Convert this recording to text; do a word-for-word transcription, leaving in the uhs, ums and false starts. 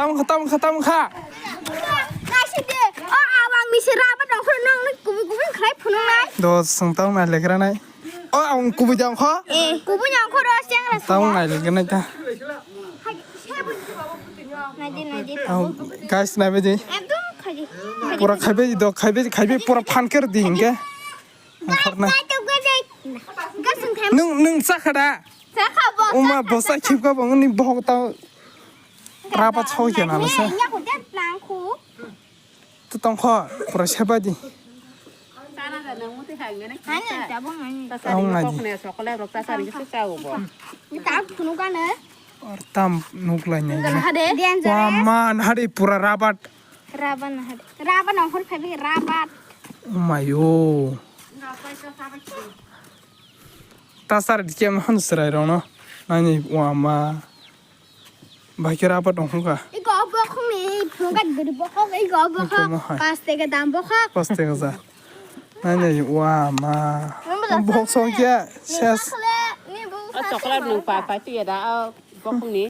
Tamo kha, tamo kha, tamo kha. Kaisa de, o awang ni se raba dong khoro nong ni kubu kubu khrai phunung nai. Do sung tamo nai lekra nai. O awang kubu dong kho. Eh, kubu nyang khoro chengra. Tamo nai lekra nai ta. Nai de, nai de. Tamo guys nai baji. Ekdom khaji. Pura khaibe do khaibe khaibe pura phan ker di hinke. Nung nung sakha da. Uma bosa khip ka bong ni bohok ta. Raba chau khe na se. Tu tong kho pura seba di. Ang ngai di. Tam nuk lai nai. Wa man hade pura rabat. Rabat na hade. Rabat na hor phabi rabat. Umayo. Tasar dikem han serai rono. Nani wama. Baikera apa dong kha. Iko bokhok ni phunga guri bokhok, iko bokhok. Iko mohai. Pas tega dam bokhok. Pas tega ja. Nani wama. Bokhok song kya ses. O chocolate nung pa pa tiya da o bokhok ni.